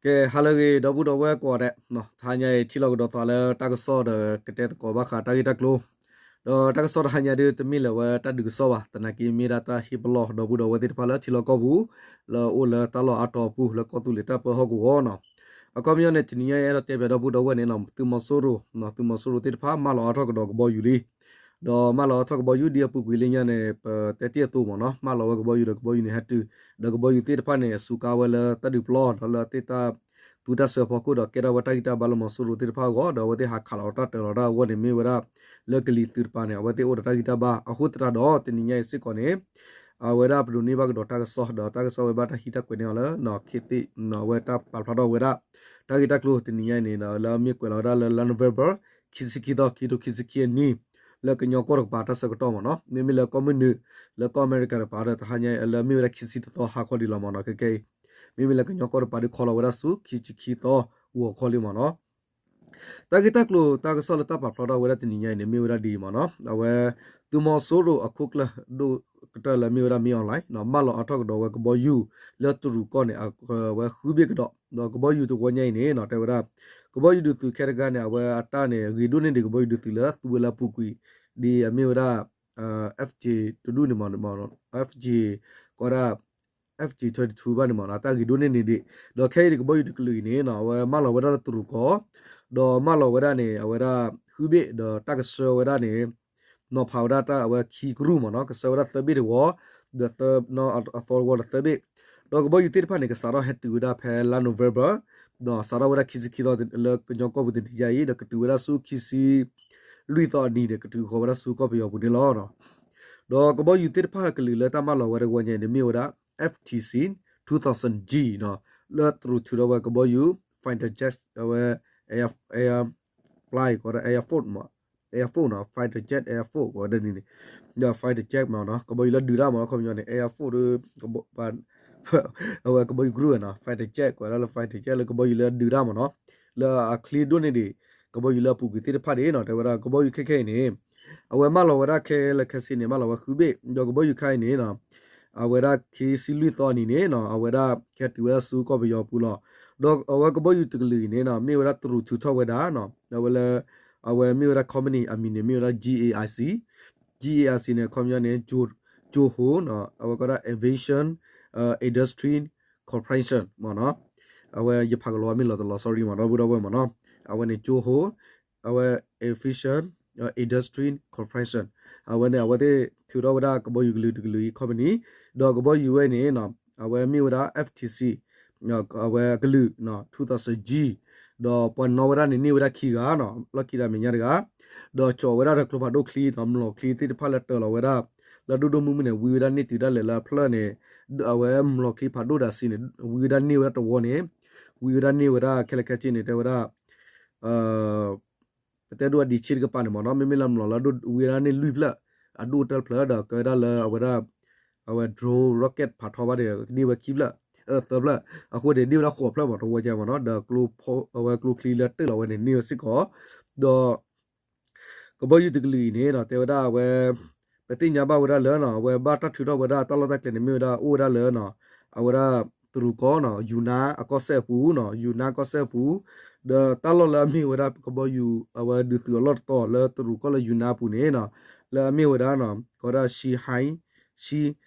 ကဲ ဟါလၢအဂ့ၤ ဒီပုၢ်ဒီဝဲၢ်ကိးဂၤဒဲး, တဟါညါအံၤ ထံၣ်လိာ်ကဒီးသးလၢတၢ်ကစီၣ်ဒီး ကတဲသကိးဘၣ်ဃးတၢ်ဂ့ၢ်တၢ်ကျိၤ, ဒီးတၢ်ကစီၣ်တဟါညါဒုး တမ့ၢ်လၢၤဝဲတၢ်ဒုးကစီၣ်ဘၣ်, သနာ်က့မ့ၢ်ဒၣ်တၢ်ဟ့ၣ်ပလီၢ် ဒီပုၢ်ဒီဝဲၢ်သ့ၣ်တဖၣ်လၢထံလီၢ်ကီၢ်ပူၤ လၢအအိၣ်လၢတၢ်လီၢ်အါတီၤအပူၤ လၢကီၢ်သူလ့ၤတၢ်ပၢဟီၣ်ကဝီၤနီၤ. အခီပညီန့ၣ် တနံၤညါအံၤ အဲၣ်ဒိးတဲပၠးဒီပုၢ်ဒီဝဲၢ်န့ၣ်နီၤ သုးမီၤစိရိၤ, သုးမီၤစိရိၤသ့ၣ်တဖၣ် မၢလီၤအါထီၣ်ကဒီးကဘီယူၤလံ ဒီးမၢလီၤအါထီၣ်ကဘီယူၤ ဒ်အပူၤကွံာ်လၢညါန့ၣ် ပတဲတ့ၢ်အသိးမ့ၢ်နီၤ, မၢလီၤဝဲကဘီယူၤဒီးကဘီယူၤန့ၣ်ဟဲတုၤ, ဒီးကဘီယူၤသ့ၣ်တဖၣ်န့ၣ် အစူးကါဝဲလၢတၢ်ဒုးပျီ ဒီးလၢအသ့ၣ်တၢ်သူတၢ်စွဲဖီခိၣ်ဒီး ကဲထီၣ်ဝဲတၢ်ဂံၢ်တၢ်ဘါလၢမီၤစိရိၤသ့ၣ်တဖၣ်အဂီၢ်, ဒီးအဝဲသ့ၣ်ဟးခးလီၤတၢ်တၢၤလီၤတၢ်အဂီၢ်န့ၣ် မ့ၢ်ဝဲဒၣ် လၢကလံၤသုးတပၤန့ၣ် အဝဲသ့ၣ်အိၣ်ဒီးတၢ်ဂံၢ်တၢ်ဘါ အဃိသတးဒီး တနံၤညါအံၤစ့ၢ်ကီးန့ၣ် အဝဲဒၣ်ပဒိးန့ၢ်ဘၣ်ကဒီးတၢ်ကစီၣ် ဒီးတၢ်ကစီၣ်ဝဲဘၣ်တၢ်ဟံးတၢ်ကွဲးန့ၢ်အီၤလၢ ခ့သ့ၣ် အဝဲတၢ်ပာ်ဖျါထီၣ်ဝဲဒၣ် တၢ်ဂ့ၢ်တၢ်ကျိၤတနံၤညါအံၤန့ၣ် လၢအမ့ၢ်ကွဲးလီၤဝဲဒၣ်လၢ လါ November ခံဆံခံသီ ခံထိခံဆံခံအနံၣ် လၢကညီကီၢ်တကပၤတၢ်ဆၢကတီၢ်မ့ၢ်နီၤ, မ့မ့ၢ်လၢကီၢ်မုၢ်နုာ် လၢကီၢ်အမဲရကၤတကပၤဒီး တဟါညါအံၤ လၢအမ့ၢ်ဝဲဒၣ်ခံဆံတသီဟါခီဒံးလီၤမ့ၢ်နီၤ, ခဲကဲအံၤ မ့မ့ၢ်လၢကညီကီၢ်တကပၤဒုး ခီလီၤဝဲဒၣ်ဆူ ခံဆံခံသီ ဂီၤခီလံမ့ၢ်နီၤ. တၢ်ဂ့ၢ်တၢ်ကျိၤတၢ်ကစီၣ်လၢတၢ်ပာ်ဖျါထီၣ်ဝဲဒၣ်တနံၤညါအံၤန့ၣ် မ့ၢ်ဝဲဒၣ်ဒ်အံၤမ့ၢ်နီၤ, အဝဲ သုးမီၤစိရိၤအခိၣ်ကျၢၢ်ဒိၣ်ကတၢၢ်လၢအမ့ၢ်ဝဲဒၣ် မင်းအောင်လှိုင်နီၤ မၢလီၤအါထီၣ်ကဒီးဝဲကဘီယူၤလၢတရူးကီၢ်န့ၣ် အဝဲဃုဘ့ၣ်ကဒီး, ဒီးကဘီယူၤတဝီညါအံၤန့ၣ်နီၤ တဲဝဲဒၣ် ကဘီယူၤဒုးသုးခဲတဂၤန့ၣ် အဝဲအတၢ်န့ၣ် ဂ့ၤဒိၣ်န့ၢ်ဒံးကဘီယူၤဒုးသုးလၢသူဝဲလၢအပူၤကွံာ် ဒ်အမ့ၢ်ဝဲဒၣ် F J တဒူၣ်န့ၣ်မ့ၢ်နီၤ, F J ကီးဒၣ် F J twenty-two ဘၣ်န့ၣ်မ့ၢ်နီၤ, တၢ်ဂ့ၤဒိၣ်န့ၢ်န့ၣ်ဒံး, ဒီးခဲအံၤန့ၣ် ကဘီယူၤတကလုာ်အံၤန့ၣ်နီၤ အဝဲမၢလီၤဝဲဒၣ်လၢတရူးကီၢ်, ဒီးမၢလီၤဝဲဒၣ်န့ၣ် အဝဲဒၣ်ဃုဘ့ၣ် ဒီးတၢ်ကဆှၢဝဲဒၣ်န့ၣ် နီၤဖးဝဲဒၣ်တၢ်အဝဲခံကရူၢ်မ့ၢ်နီၤ, ကဆှၢဝဲဒၣ်သၢဘ့ၣ်တဝီ, ဒီးသၢ အသီတဝီဒီးသၢဘ့ၣ်, ဒီးကဘီယူၤသ့ၣ်တဖၣ်န့ၣ် ကစးထီၣ်ဟဲတုၤဝဲဒၣ်ဖဲလါ November ဒီးစးထီၣ်ဝဲဒၣ်ခံဆံခံသီလၢကညီကီၢ်ပူၤတနံၤညါအံၤ ဒီးကတုၤဝဲဒၣ်ဆူခံဆံလွံၢ်သီအနံၤန့ၣ် ကတုၤဃီၤဝဲဒၣ်ဆူကီၢ်ပယီၤပူၤန့ၣ်လီၤ. ဒီးကဘီယူၤသ့ၣ်တဖၣ်ကလုာ်လၢတၢ်မၢလီၤဝဲတဝီညါအံၤန့ၣ် မ့ၢ်ဝဲဒၣ် F T C two thousand G နီၤ, လၢတရူးထုးထီၣ်ဝဲကဘီယူၤ fighter jet အဝဲ air air fly ကီးဒၣ် air force မ့ၢ် air force နီၤ, fighter jet air force ကီးဒၣ်န့ၣ်န့ၣ်, ဒီး fighter jet မ့ၢ်နီၤ ကဘီယူၤလၢဒုးတၢ်မ့ၢ်နီၤ, အခီပညီန့ၣ် air force ဒီး အဝဲကဘီယူၤကရူၢ်နီၤ, fighter jet ကွဲးဒၣ်လၢ fighter jet လၢကဘီယူၤလၢဒုးတၢ်မ့ၢ်နီၤ, လၢအချ့ဒိၣ်န့ၢ်ဒံး ကဘီယူၤလၢအပူၤကွံာ်သ့ၣ်တဖၣ်ဒံးနီၤ, တဲဝဲဒၣ်ကဘီယူၤခဲခဲအံၤန့ၣ် အဝဲမၢလီၤဝဲဒၣ်ခဲလၢာ်ခဲဆ့န့ၣ် မၢလီၤဝဲဃုဘ့ၣ်, ဒီးကဘီယူၤခါအံၤန့ၣ်နီၤ အဝဲဒၣ်ခံဆံလွံၢ်သီအနံၤန့ၣ်နီၤ အဝဲဒၣ်ကဟဲတုၤဝဲဒၣ်ဆူကီၢ်ပယီၤပူၤလီၤ. ဒီးအဝဲကဘီယူၤတကလုာ်အံၤန့ၣ်နီၤ မ့ၢ်ဝဲဒၣ်တရူးထုးထီၣ်ဝဲဒၣ်နီၤ, အဝဲလၢ အဝဲမ့ၢ်ဝဲဒၣ် company အမံၤန့ၣ် မ့ၢ်ဝဲဒၣ် G A I C, G A I C န့ၣ် အခီပညီန့ၣ် Johor နီၤ, အဝဲကီးဒၣ် Aviation Industry Corporation မ့ၢ်နီၤ, အဝဲယဖးကလီၤဝဲမ့ၢ်လီၤတလီၤ sorry မ့ၢ်နီၤ ဒီပုၢ်ဒီဝဲၢ်မ့ၢ်နီၤ, အဝဲန့ၣ် Johor အဝဲ Aviation Industry Corporation အဝဲန့ၣ် အဝဲသ့ၣ်ထုးထီၣ်ဝဲဒၣ်ကဘီယူၤကလုာ်တကလုာ်အံၤ company, ဒီးကဘီယူၤဝဲန့ၣ်နီၤ အဝဲမ့ၢ်ဝဲဒၣ် F T C အဝဲကလုာ် two thousand G, ဒီးပှၤနီၣ်ဝဲဒၣ်န့ၣ် န့ၢ်ဝဲဒၣ်ခံဂၤနီၤ, လီၢ်ခံဒီးမဲာ်ညါတဂၤ, ဒီးကၠီးဝဲဒၣ်ဒီးကျိဖးဒိၣ်ချံနီၤ, မျိာ်ချံသ့ၣ်တဖၣ်လၢတၢၤလီၤဝဲဒၣ် လၢဒိၣ်ဒိၣ်မုၢ်မုၢ်န့ၣ် ဝံဝဲဒၣ်န့ၢ်တုၤဒၣ်လဲာ်လၢအဖျၢၣ်န့ၣ်, အဝဲမျိာ်ချံဖးဒိၣ်ဒၣ်စံးန့ၣ် ဝံဝဲဒၣ်န့ၢ်ဝဲဒၣ်တဝီန့ၣ်, ဝံဝဲဒၣ်န့ၢ်ဝဲဒၣ်ခဲလၢာ်ခဲဆ့န့ၣ် တဲဝဲဒၣ် ပတဲဒိၣ်အဒံးဆ့တကပၤန့ၣ်မ့ၢ်နီၤ, မ့မ့ၢ်လၢမျိာ်လၢဒိၣ်ဝံဝဲဒၣ်န့ၢ်လွံၢ်ဖျၢၣ်, အဒိၣ်တဖျၢၣ်ဒီးကဲဝဲဒၣ်လၢအဝဲဒၣ် အဝဲ drone rocket ဖးထီဘၣ်န့ၣ် န့ၢ်ဝဲခံဖျၢၣ်, သၢဖျၢၣ်, အဃိန့ၣ် န့ၢ်ဝဲဒၣ်ဃိးဖျၢၣ်မ့ၢ်တဝီကဲမ့ၢ်နီၤ, ဒီးကျိ အဝဲကျိချံလၢတၢၤလီၤဝဲန့ၣ် န့ၢ်ဝဲစ့ၢ်ကီး, ဒီး ကဘီယူၤတကလုာ်အံၤန့ၣ်နီၤ တဲဝဲဒၣ်အဝဲ ပသ့ၣ်ညါဘၣ်ဝဲဒၣ်လၢနီၤ အဝဲဘၣ်တၢ်ထုးထီၣ်ဝဲဒၣ်တၢ်လီၢ်တၢ်ကျဲန့ၣ် မ့ၢ်ဝဲဒၣ်အိၣ်ဝဲဒၣ်လၢနီၤ အဝဲဒၣ်တရူးကီၢ်နီၤ ယူၤနါအကီၢ်စဲၣ်အပူၤနီၤ ယူၤနါကီၢ်စဲၣ်အပူၤ, ဒီးတၢ်လီၢ်လၢအမ့ၢ်ဝဲဒၣ်ကဘီယူၤ အဝဲဒုးသုးအလီၢ်တတီၤလၢတရူးကီၢ်လၢယူၤနါအပူၤန့ၣ်နီၤ လၢအမ့ၢ်ဝဲဒၣ်နီၤ ကီးဒၣ် Xi Hai, Xi,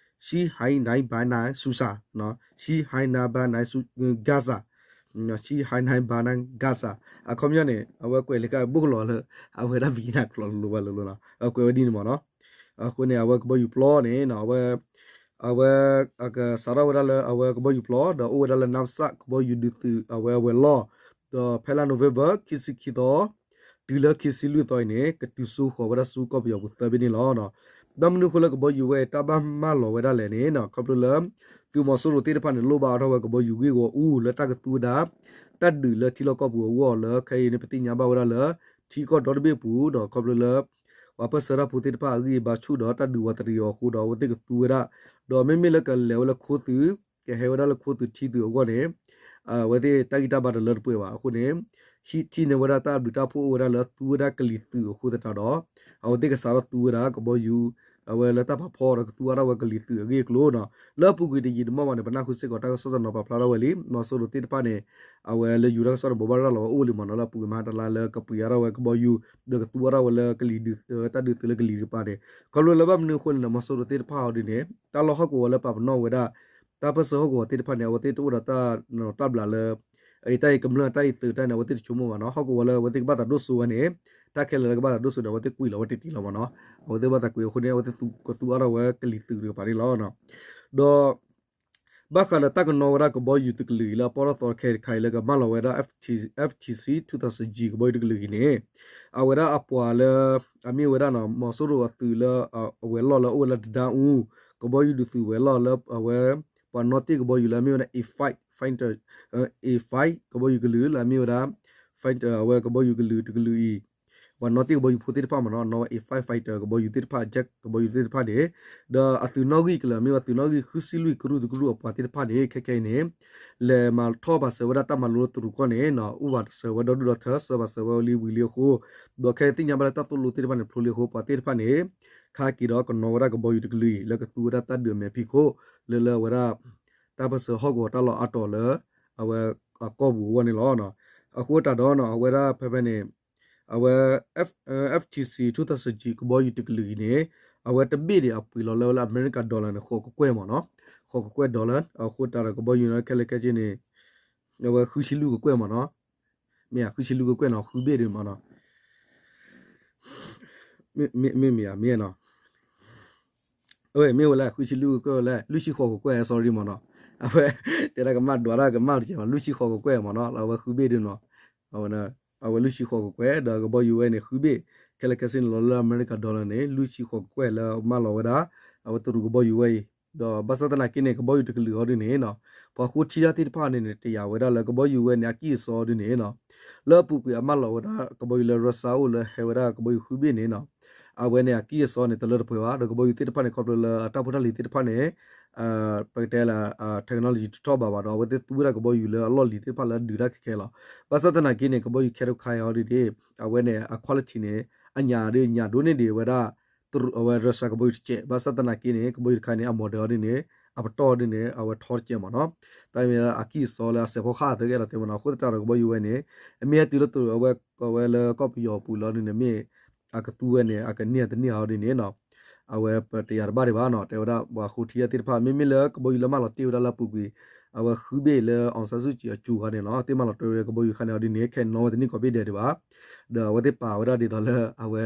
Xi Hai Nai Ba Nai Susa, Xi Hai Nai Ba Nai Su, Gaza, Xi Hai Nai Ba Nai Gaza, အခီပညီန့ၣ် အဝဲကွဲးလံာ်ကဘိၣ်ကလီၤလၢ အဝဲဒၣ် Vietnam ကျိာ်လိၤလိၤဘၣ်လိၤလိၤနီၤ အကွဲးဝဲဒ်န့ၣ်မ့ၢ်နီၤ, အဃိန့ၣ် အဝဲကဘီယူၤပျီန့ၣ်နီၤ အဝဲ အဝဲ အကစးထီၣ်ဝဲဒၣ်လၢအဝဲကဘီယူၤပျီ ဒီးအိၣ်ဝဲဒၣ်လၢ နါစး ကဘီယူၤဒုးသုးအဝဲအဝဲၤလီၢ်, ဒီးဖဲလါ November ခံဆံခံသီ တုၤလၢခံဆံလွံၢ်သီအံၤန့ၣ် ကတုၤစိဃီၤဝဲဒၣ်ဆူကီၢ်ပယီၤပူၤသၢဘ့ၣ်န့ၣ်လီၤ. ဘၣ်မနုၤအဃိလၢကဘီယူၤဝဲအံၤ တၢ်ဘၣ်မၢလီၤဝဲဒၣ်လဲၣ်န့ၣ်နီၤ ခီဖျိလၢ သုးမီၤစိရိၤသ့ၣ်တဖၣ်န့ၣ် လိၣ်ဘၣ်အါထီၣ်ဝဲကဘီယူၤဂ့ၢ်ဂီၤအူ လၢတၢ်ကသူဝဲဒၣ် တၢ်ဒုးလၢထံလီၢ်ကီၢ်ပူၤအဂီၢ်လၢခဲအံၤန့ၣ် ပသ့ၣ်ညါဘၣ်ဝဲဒၣ်လၢ ထံကီၢ်ဒီတဘ့ၣ်အပူၤဒီး ခီဖျိလၢ ပှၤပၢၢ်ဆၢတၢ်ဖိသ့ၣ်တဖၣ်အဂံၢ်အဘါဆူၣ်ဒီးတၢ်ဒုးဝးတရံးအီၤအဃိဒီး အဝဲသ့ၣ်ကသူဝဲဒၣ်, ဒီးမ့မ့ၢ်လၢကလဲၤဝဲလၢခိသုး ကဟဲဝဲဒၣ်လၢခိသုးထံသုးအဂီၢ်န့ၣ် အဝဲသ့ၣ်တၢ်ဂံၢ်တၢ်ဘါတလၢတပှဲၤဘၣ်အဃိန့ၣ် ဟံးထံၣ်န့ၢ်ဝဲဒၣ်တၢ်ဘျုးတၢ်ဖှိၣ်အိၣ်ဝဲဒၣ်လၢသူဝဲဒၣ်ကလံၤသုးအဃိသတးဒီး အဝဲသ့ၣ်ကစးထီၣ်သူဝဲဒၣ်ကဘီယူၤ အဝဲလၢတၢ်ပာ်ဖှိၣ်ဒီးကသူအါထီၣ်ဝဲကလံၤသုးအဂ့ၢ်အကျိၤနီၤ. လၢအပူၤကွံာ်တယံာ်တမီၢ်ဘၣ်န့ၣ် ပနၢ်ဟူစ့ၢ်ကီးတၢ်ကစီၣ်တနီၤပာ်ဖျါထီၣ်ဝဲလံ မီၤစိရိၤသ့ၣ်တဖၣ်န့ၣ် အဝဲလၢယူၤတၢ်ကစီၣ်န့ၣ် ဘိးဘၣ်ရၤလီၤဝဲအိၣ်လံမ့ၢ်နီၤ လၢအပူၤကွံာ်မဟါတလါလၢကပှ့ၤအါထီၣ်ဝဲကဘီယူၤ ဒီးကသူအါထီၣ်ဝဲလၢကလံၤဒုး တၢ်ဒုးသုးလၢကလံၤတကပၤန့ၣ် ခီဖျိလၢဘၣ်မနုၤအဃိန့ၣ် မီၤစိရိၤသ့ၣ်တဖၣ်အီၤဒ်န့ၣ် တၢ်လီၢ်ဟီၣ်ကဝီၤလၢပာ်ပနီၣ်ဝဲဒၣ် တၢ်ပၢၢ်ဆၢဟီၣ်ကဝီၤသ့ၣ်တဖၣ်န့ၣ် အဝဲသ့ၣ်တအိၣ်ဒီးတၢ် တၢ်ဘျးလၢ အတၢ်အံၤကမျၢၢ်တၢ်အံၤသုးတၢ်န့ၣ် အဝဲသ့ၣ်တဆိကမိၣ်ဘၣ်နီၤ ဟီၣ်ကဝီၤလၢအဝဲသ့ၣ်ကဘၣ်သးဒိၣ်စိဝဲန့ၣ် တၢ်ခဲလၢာ်လၢကဘၣ်သးဒိၣ်စိန့ၣ် အဝဲသ့ၣ်ကွံာ်လီၤဝဲတံၢ်တံၢ်လီၤမ့ၢ်နီၤ အဝဲသ့ၣ်ဘၣ်သးကွံာ်အဃိန့ၣ် အဝဲသ့ၣ်ကသူအါထီၣ်ဝဲကလံၤသုးတကပၤန့ၣ်လီၤ. ဒီး ဘၣ်ဃးဒီးတၢ်ကနီၤဝဲဒၣ်ကဘီယူၤတကလုာ်အံၤလၢအပီၢ်ထီၣ်သီခဲအံၤတခါအံၤလၢကမၢလီၤဝဲဒၣ် F T C two thousand G ကဘီယူၤတကလုာ်အံၤန့ၣ် အဝဲဒၣ်အပှၤလၢ အမ့ၢ်ဝဲဒၣ်နီၤ မီၤစိရိၤအသုးလၢ အဝဲၤလီၢ်လၢအိၣ်ဝဲလၢတဒါအူ ကဘီယူၤဒုးသုးဝဲၤလီၢ်လၢအဝဲ ပှၤနီၣ်တ့ၢ်ကဘီယူၤလၢအမ့ၢ်ဝဲဒၣ် A five fighter, A five ကဘီယူၤကလုာ်လၢအမ့ၢ်ဝဲဒၣ် fighter အဝဲကဘီယူၤကလုာ်တကလုာ်အံၤ ပှၤနီၣ်တ့ၢ်ကဘီယူၤဖိသ့ၣ်တဖၣ်မ့ၢ်နီၤ နီၣ်ဝဲ A five fighter ကဘီယူၤသ့ၣ်တဖၣ် jet ကဘီယူၤသ့ၣ်တဖၣ်န့ၣ် ဒီးအသုးနီၣ်ဂံၢ်ကလၢာ်မ့ၢ်ဝဲသုးနီၣ်ဂံၢ်ဃုဆံလွံၢ်ကရူၢ်တကရူၢ်အပှၤသ့ၣ်တဖၣ်န့ၣ် ခဲခဲအံၤန့ၣ် လဲၤမၤထီၣ်ပာ်စၢၤဝဲဒၣ်တၢ်မၤလိလၢတရူးကီၢ်န့ၣ် အိၣ်ဘၣ်စၢၤဝဲဒီဒူၣ်ဒီထၢ စၢၤဘၣ်စၢၤဝဲလံဝံၤလံအဃိ ဒီးခဲအံၤသ့ၣ်ညါဘၣ်လၢတၢ်သိၣ်လိသ့ၣ်တဖၣ်န့ၣ် ဖျိလံအဃိ ပှၤသ့ၣ်တဖၣ်န့ၣ် ခါက့ၤဒီးကနီၤဝဲဒၣ်ကဘီယူၤတကလုာ်အံၤ လၢကသူဝဲဒၣ်တၢ်ဒုးအမဲာ်ဖံးခိၣ် လၢလၢဝဲဒၣ် တၢ်ပၢၢ်ဆၢဟီၣ်ကဝီၤတၢ်လီၢ်အါတီၤလၢ အဝဲအကီၢ်ပူၤအဂီၢ်န့ၣ်လီၤ. အဃိသတးဒီးနီၤ အဝဲဒၣ်ဖဲဖဲန့ၣ် အဝဲ F, F T C two thousand G ကဘီယူၤတကလုာ်အံၤန့ၣ် အဝဲတဘ့ၣ်န့ၣ် အပှ့ၤလီၤလၢဝဲလၢအမဲရကၤ dollar န့ၣ် ဃိးကကွဲၢ်မ့ၢ်နီၤ, ဃိးကကွဲၢ် dollar အဃိသတးဒီးကဘီယူၤန့ၣ် ခဲလၢာ်ခဲဆ့န့ၣ် အဝဲဃုဆံလွံၢ်ကကွဲၢ်မ့ၢ်နီၤ, မ့ၢ်ဧါ ဃုဆံလွံၢ်ကကွဲၢ်နီၤ ဃုဘ့ၣ်ဒံးမ့ၢ်နီၤ မ့ၢ်မ့ၢ်မ့ၢ်ဧါ မ့ၢ်နီၤ အဝဲမ့ၢ်ဝဲလၢ ဃုဆံလွံၢ်ကကွဲၢ်ဝဲလၢ လွံၢ်ဆံဃိးကကွဲၢ် sorry မ့ၢ်နီၤ, အဝဲ တဲဒၣ်ကမၣ်ဒွးဒၣ်ကမၣ်တကဲးမ့ၢ် လွံၢ်ဆံဃိးကကွဲၢ်မ့ၢ်နီၤ လၢအဝဲဃုဘ့ၣ်ဒံးနီၤ, အဝဲ အဝဲလွံၢ်ဆံဃိးကကွဲၢ် ဒီးကဘီယူၤဝဲန့ၣ် ဃုဘ့ၣ် ခဲလၢာ်ခဲဆ့န့ၣ်လီၤလၢအမဲရကၤ dollar န့ၣ် လွံၢ်ဆံဃိးကကွဲၢ်လၢအမၢလီၤဝဲဒၣ် အဝဲတရူးကဘီယူၤဝဲအံၤ, ဒီးဘၣ်ဆၣ်သနာ်က့န့ၣ် ကဘီယူၤတကလုာ်အီၤဒ်န့ၣ်နီၤ, ပှၤဃိထံတၢ်သ့ၣ်တဖၣ်န့ၣ်န့ၣ် တယာ်ဝဲဒၣ်လၢကဘီယူၤဝဲန့ၣ် အကံၢ်အစီအီၤဒ်န့ၣ်နီၤ, လၢအပူၤကွံာ်အမၢလီၤဝဲဒၣ် ကဘီယူၤလၢ Russia အိၣ်လၢဟဲဝဲဒၣ်ကဘီယူၤဃုဘ့ၣ်န့ၣ်နီၤ, အဝဲန့ၣ် အကံၢ်အစီန့ၣ် တလၢတပှဲၤဘၣ်, ဒီးကဘီယူၤသ့ၣ်တဖၣ်န့ၣ် ခီဖျိလၢအတၢ်ဖိတၢ်လံၤသ့ၣ်တဖၣ်န့ၣ် ပကတဲလၢ technology တထီၣ်ဘးဘၣ်ဒီး အဝဲသ့ၣ်သူဝဲဒၣ်ကဘီယူၤလၢအလီၢ်လံၤသ့ၣ်တဖၣ်လၢဒုးတၢ်ခဲခဲလီၤ. ဘၣ်ဆၣ်သနာ်က့န့ၣ် ကဘီယူၤခဲတခါအံၤအီၤဒ်န့ၣ် အဝဲန့ၣ် အ quality န့ၣ် အညၣ်ဒ်ညၣ်ဒိၣ်န့ၢ်ဒံးဝဲဒၣ် အဝဲ Russia ကဘီယူၤတစဲး, ဘၣ်ဆၣ်သနာ်က့န့ၣ် ကဘီယူၤတခါန့ၣ် အ model အီၤဒ်န့ၣ် အပတီၢ်ဒ်န့ၣ် အဝဲထီတစဲးမ့ၢ်နီၤ, တၢ်မ့ၢ်လၢအကံၢ်အစီလၢအစဲးဖီၣ်ဃာ်အသိးကအဲၣ်ဒိးတဲမ့ၢ်နီၤ, အဃိသတးဒီးကဘီယူၤဝဲန့ၣ် အမ့ၢ်ဟဲတုၤလၢတရူး အဝဲလၢကီၢ်ပယီၤပူၤလီၤဒ်န့ၣ် မ့ၢ်အကသူဝဲန့ၣ် အကန့ၢ်အတန့ၢ်အီၤဒ်န့ၣ်နီၤ အဝဲပတယာ်တဘၣ်ဒံးဘၣ်နီၤ, တဲဝဲဒၣ်ပှၤဃိထံတၢ်သ့ၣ်တဖၣ် မ့မ့ၢ်လၢကဘီယူၤလၢမၢလီၤတ့ၢ်ဝဲဒၣ်လၢအပူၤကွံာ် အဝဲဃုဘ့ၣ်လၢ အောင်ဆန်းစုကြည် အစူၤခါန့ၣ်လီၤ, သ့ၣ်မၢလီၤတ့ၢ်ဝဲဒၣ်ကဘီယူၤခါန့ၣ်အီၤဒ်န့ၣ် ခဲအံၤနီၣ်ဝဲတန့ၢ်ကိးဘ့ၣ်ဒဲးဒံးဘၣ်, ဒီးအဝဲသ့ၣ်ပာ်ဝဲဒၣ်ဒ်သိးလၢအဝဲ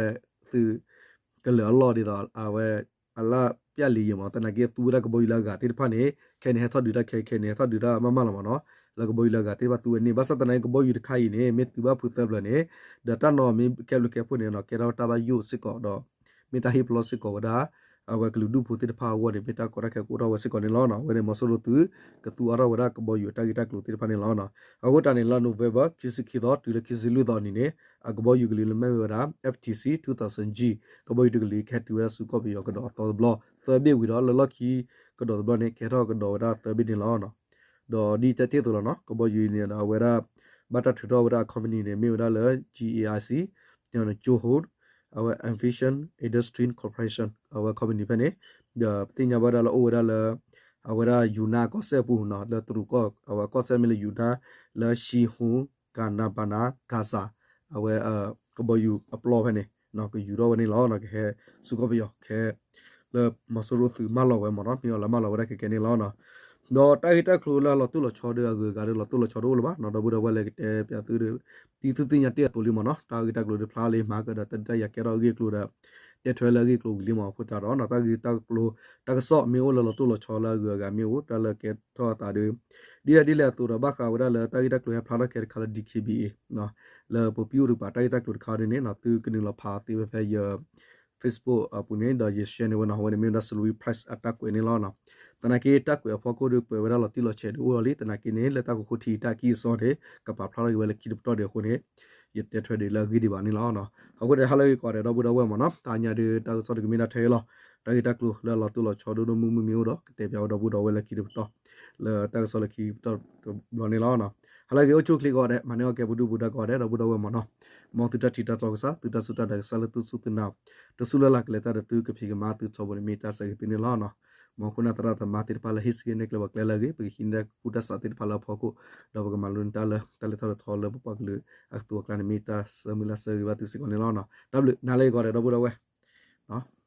သုးကလၢာ်အလီၢ်ဒ်သိး အဝဲအလၢပျၢ်လံၤယံာ်မ့ၢ် သနာ်က့သူဝဲဒၣ်ကဘီယူၤလၢအဂၤသ့ၣ်တဖၣ်န့ၣ် ခဲအံၤန့ၣ်ဟဲထီၣ်ဒုးတၢ်ခဲ ခဲအံၤန့ၣ်ဟဲထီၣ်ဒုးတၢ်မးမးလီၤမ့ၢ်နီၤ, လၢကဘီယူၤလၢအဂၤသ့ၣ်တဖၣ်သူဝဲန့ၣ် ဘၣ်ဆၣ်သနာ်က့ကဘီယူၤတခါအံၤန့ၣ် မ့ၢ်သုးဘၣ်ဖုးသၢဖျၢၣ်န့ၣ် ဒီးတၢ်နီၣ်မ့ၢ်ကဲဘျုးကဲဖှိၣ်န့ၣ်နီၤ ကဲထီၣ်တၢ်ဘၣ်ယိၣ်စ့ၢ်ကီးဒီး မ့ၢ်တၢ်ဟ့ၣ်ပလီၢ်စ့ၢ်ကီးဝဲဒၣ် အဝဲကလုာ်ဒူၣ်ဖိသ့ၣ်တဖၣ်အဂီၢ်န့ၣ် မ့ၢ်တၢ်ကီတၢ်ခဲကအိၣ်ထီၣ်ဝဲစ့ၢ်ကီးန့ၣ်လီၤ. အဝဲန့ၣ် မီၤစိရိၤသုး ကသူအါထီၣ်ဝဲဒၣ်ကဘီယူၤအတၢ်ဂ့ၢ်တၢ်ကျိၤသ့ၣ်တဖၣ်န့ၣ်လီၤ. အဃိတၢ်န့ၣ် လါ November ခံဆံခံသီ တုၤလၢခံဆံလွံၢ်သီအနံၤန့ၣ် အကဘီယူၤကလုာ်လၢမ့ၢ်ဝဲဒၣ် F T C two thousand G ကဘီယူၤတကလုာ် ကဟဲတုၤဝဲဒၣ်ဆူကီၢ်ပယီၤကဒီးအသီတဘျီ သၢဘ့ၣ်ဝံၤဒီး လၢလီၢ်ခံကဒီးတဘျီန့ၣ် ကဟဲထီၣ်ကဒီးဝဲဒၣ်သၢဘ့ၣ်န့ၣ်လီၤ. ဒီးဒ်တဲတ့ၢ်အသိးလီၤနီၤ ကဘီယူၤအံၤန့ၣ်ဒီး အဝဲဒၣ် ဘၣ်တၢ်ထုးထီၣ်ဝဲဒၣ်အ company န့ၣ် မ့ၢ်ဝဲဒၣ်လၢ G A I C, Johor, အဝဲ Aviation Industry Corporation အဝဲ company ဖဲန့ၣ် ဒီးပသ့ၣ်ညါဘၣ်ဒၣ်လၢအိၣ်ဝဲဒၣ်လၢ အဝဲဒၣ် Yunnan ကီၢ်စဲၣ်အပူၤနီၤ လၢတရူးကီၢ် အဝဲကီၢ်စဲၣ်မ့ၢ်လၢ Yunnan လၢ Shinhung, Ganar Bana, Gaza အဝဲ ကဘီယူၤအပျီဖဲန့ၣ် ကယူၤထီၣ်ဝဲန့ၣ်လီၤ. ကဟဲဆူကီၢ်ပယီၤခဲ လၢမီၤစိရိၤသုးမၢလီၤဝဲမ့ၢ်နီၤ မ့ၢ်အီၤလၢမၢလီၤဝဲဒၣ်ခဲကဲန့ၣ်လီၤ. ဒီးတၢ်ဂ့ၢ်တၢ်ကျိၤလၢအလီၤတိၢ်လီၤဆီဒီးအဂုၤအဂၤဒီးလီၤတိၢ်လီၤဆီတအိၣ်လၢၤဘၣ်နီၤ ဒီပုၢ်ဒီဝဲၢ်လၢကတဲပၠးသုဒီး ဒ်သုသ့ၣ်ညါတ့ၢ်အသိးလံမ့ၢ်နီၤ တၢ်ဂ့ၢ်တၢ်ကျိၤဒုးဖျါလံမၤကဒီးတၢ်ဒုးတၢ်ယၤကဲထီၣ်အဂ့ၢ်အကျိၤဒီး တဲထွဲလၢအဂ့ၢ်အကျိၤဝံၤလံမ့ၢ်အဃိသတးဒီး တၢ်ဂ့ၢ်တၢ်ကျိၤ တၢ်ကစီၣ်မ့ၢ်အိၣ်လၢလီၤတိၢ်လီၤဆီလၢအဂုၤအဂၤမ့ၢ်အိၣ် တၢ်လၢကဲထီၣ်အသးဒီး ဒ်လဲၣ်ဒ်လဲၣ်အသိးဒီး ဘၣ်ဃးဝဲဒၣ်လၢတၢ်ဂ့ၢ်တၢ်ကျိၤဟဲဖျါထီၣ်ခဲတခါလၢ D K B A လၢပပံအိၣ်တကပၤတၢ်ဂ့ၢ်တၢ်ကျိၤတခါဒ်န့ၣ် သုကနုာ်လီၤဖးသ့ဖဲဖဲယ Facebook အပူၤန့ၣ် ဒီးယ share န့ၢ်ဝဲနီၤ အဝဲန့ၣ်မ့ၢ်ဝဲဒၣ် Salween Press အတၢ်ကွဲးန့ၣ်လီၤ. သနာ်က့တၢ်ကွဲးအဖီခိၣ်ဒီးကွဲးဝဲဒၣ်လီၤတံၢ်လီၤဆဲးဒီးအိၣ်လီၤလံ သနာ်က့န့ၣ် လၢတၢ်ကဃိထံတၢ်အကံၢ်အစီန့ၣ် ကပာ်ဖျါထီၣ်က့ၤဝဲလၢခံတပတီၢ်ဒံးအဃိန့ၣ် ယတဲထွဲဒံးလၢအဂ့ၢ်ဒံးဘၣ်န့ၣ်လီၤ. အဃိန့ၣ် ဟါလၢဂ့ၤကိးဂၤဒဲး ဒီပုၢ်ဒီဝဲၢ်မ့ၢ်နီၤ တဟါညါဒီးတၢ်ကစီၣ်တကမ့ၢ်ဒၣ်ထဲအံၤလီၤ. တၢ်ဂ့ၢ်တၢ်ကျိၤလၢအလီၤတိၢ်လီၤဆီဒိၣ်ဒိၣ်မုၢ်မုၢ်မ့ၢ်အိၣ်ဒီး ကတဲပၠးဝဲဒီပုၢ်ဒီဝဲၢ်လၢခံတပတီၢ် လၢတၢ်ကစီၣ်လၢခံတပတီၢ်တဘျီန့ၣ်လီၤ. ဟါလၢအဂ့ၤ အိၣ်ဆူၣ်အိၣ်ချ့ကိးဂၤဒဲး မၤန့ၢ်အီၣ်ကဲပဒုၣ်ပဒါကိးဂၤဒဲး ဒီပုၢ်ဒီဝဲၢ်မ့ၢ်နီၤ, မ်သုတၢ်ထံၣ်တၢ်တီကစၢ် သုတၢ်စူၢ်တၢ်နာ်ကစၢ်လၢသုစူၢ်သုနာ် တစူၢ်လၢ်လၢ်ကလဲၤတၢ်ဒီးသုကဖံးကမၤသုထီဘိန့ၣ် မ့ၢ်တၢ်ဆၢဂ့ၤသုန့ၣ်လီၤ. မ်ခိၣ်နၢ်သရၣ်သမါသ့ၣ်တဖၣ်လၢဟ့ၣ်ဆံးဟ့ၣ်နီၤကျဲပှၤကျဲလၢအဂ့ၤ ပကဟံးန့ၢ်တၢ်ကူၣ်တၢ်ဆးသ့ၣ်တဖၣ်လၢအဖီခိၣ် ဒီးပကမၤလိန့ၢ်တၢ်လၢ တၢ်လဲၤထီၣ်လဲၤထီလၢပပှၤကလုာ်အကသူအကျါန့ၣ် မ့ၢ်တၢ်ဆၢမုၢ်လၢ်ဆၢဂ့ၤဘၣ်သုစ့ၢ်ကီးန့ၣ်လီၤ. တၢ်ဘျုးနၤလၢအဂ့ၤကိးဂၤဒဲး ဒီပုၢ်ဒီဝဲၢ်